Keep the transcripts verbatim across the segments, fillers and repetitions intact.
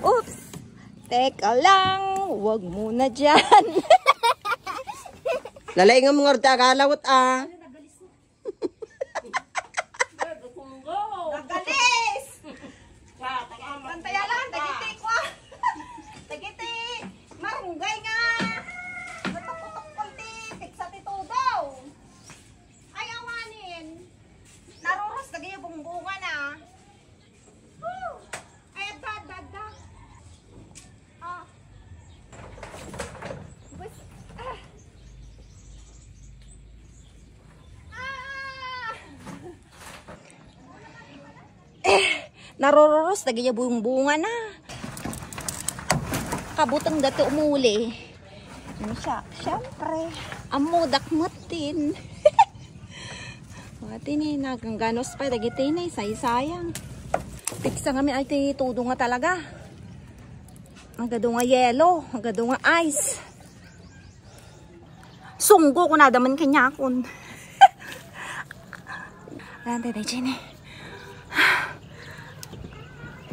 Oops! Teka lang, wag muna dyan. Lalaingam mo nga rita agalawat, ah. Nagalis! Pantayalan, dagiti kwa. Dagiti marunggay nga. Natukot-tukot ti pigsa ti tudo. Ay, awanen. Narurus dagiti bungbungan, ah. Woo! Ay, adda, adda, adda. Ah. Bus-, ah. Ah! Eh, narururus dagiti bungbungan, ah. Kabuteng dati umuli. Siya, siyempre, ammodak metten. Mati ni, nagangganos pa dagiti ni, saysayang. Pigsa ngamin ay ti tudo nga talaga. Agado nga yelo, agado nga ice. Sunggo ko nadaman kanyakon. Ayan, Tete Jenny.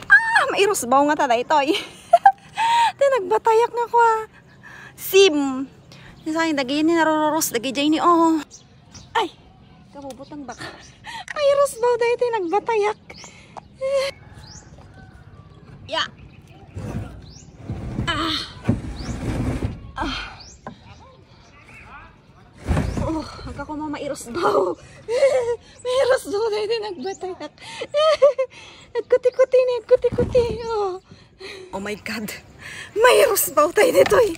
Ah, mairusbaw nga ta daytoy. Ti nagbatayak nga kwa. Sim. Ni sa dagiti narururus, dagiti Jenny, oh. Ay, kabubutang baka. Mairusbaw daytoy nagbatayak. Ya. Ah. Ah. Oh, agka koma mairusbaw. Mairusbaw daytoy nagbatayak. Agkuti-kuti ni, agkuti-kuti. Oh. Oh my God. Mairusbaw tayo ditoy.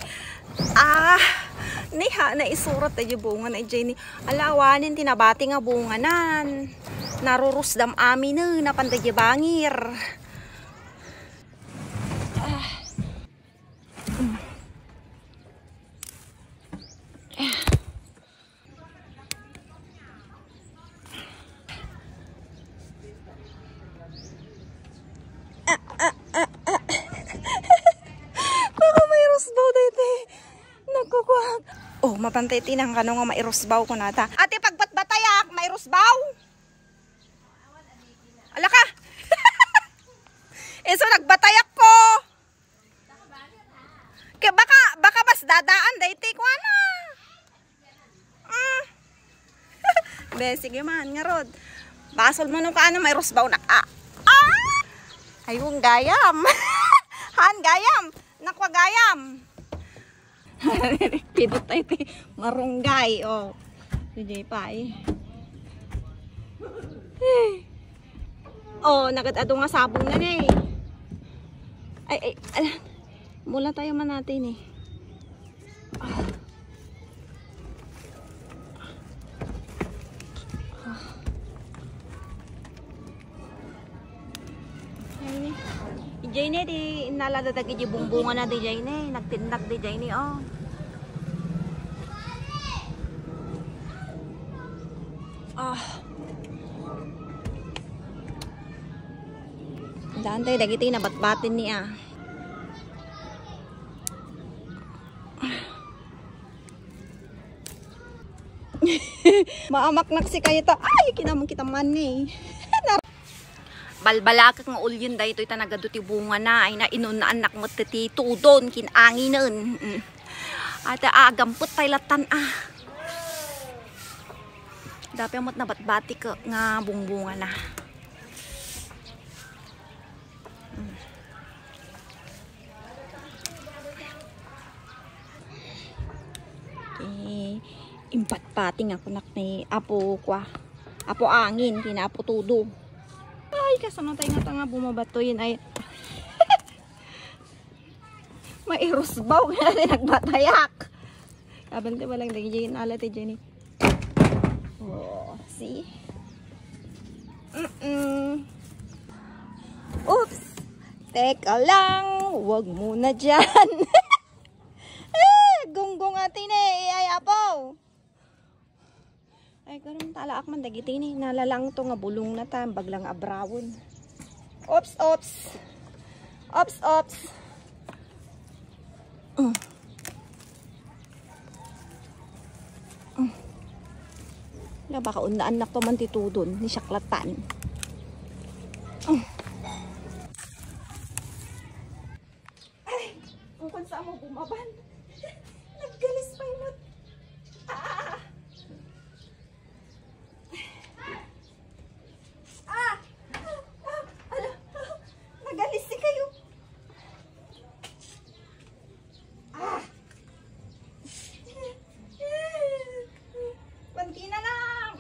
Ah, niha, naisurat tayo bunga na Jenny. Ala, awanen ti nabati nga bunganan. Narurusdam amin, eh, napan tayo bangir. Ah. Ah, ah, ah, ah. Baka mairusbaw daytoy. Nagkukuha. Oh, mapantay ti nang kano nga mairusbaw ko nata. Ate, pagbatbatayak, mairusbaw? Ala ka. Isu nagbatayak ko. Kaya baka, baka mas dadaan daytoy kuana. Mm. Be, sige man, ngarud. Basol mo no kaano, mairusbaw na ka. Ah! Ayun, gayam. Han, gayam. Nakwa, gayam. Pidot tayo ti marunggay, oh. Si Jay pa, eh. Eh. Oh, nagad-ado nga sabong na, eh. Ay, ay, ala. Mula tayo man natin, eh. Ah. Ah. Ay, ijay ne, di, naladadag iji bungbungan na di jay ne. Nagtindag di jay ne, oh. Ah. Daan tayo, dagiti nabatbatin ni, ah. Maamaknak si kayta. Ay, kinamang kita man ni. Balbalakek nga ulyen daytoy ta nagadu ti bunga na. Ay, nainunaan nak met ti tudon, kinanginen. Mm. Ata agampet tay latan, ah. Dapat met nabatbatik nga bungbunga na. Mm. Eh, impatpating ako nak ni Apo kwa. Apo Angin, kina Apo Tudo. Ay, kasano tayo nga tanga bumabatoyin ay. Mairusbaw kaya di nagbatayak. Abante, walang dagiti ala ti Jenny. Oh, see? Mm-mm. Oops! Teka lang, wag muna dyan. Eh, gunggong ati ni, ay apo. Ay, karon talaak man dagiti ni, nalalang to nga bulong na ta, baglang abrawon. Oops, oops. Oops, oops. Mm. Mm. Nga baka unnaan nak to man ti tudon, ni siaklatan. Mm. Sa mo bumaban. Naggalis pa imot. Ah! Ah! Ah! Ala! Nagalis si kayo. Ah! Panti na lang.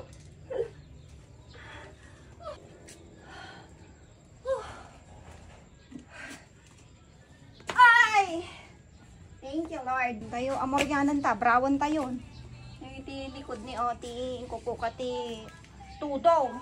Ay! Thank you, Lord. Tayo, amoryanan ta, brawan tayo. Yung iti likod ni Oti, kukuka ti tudo.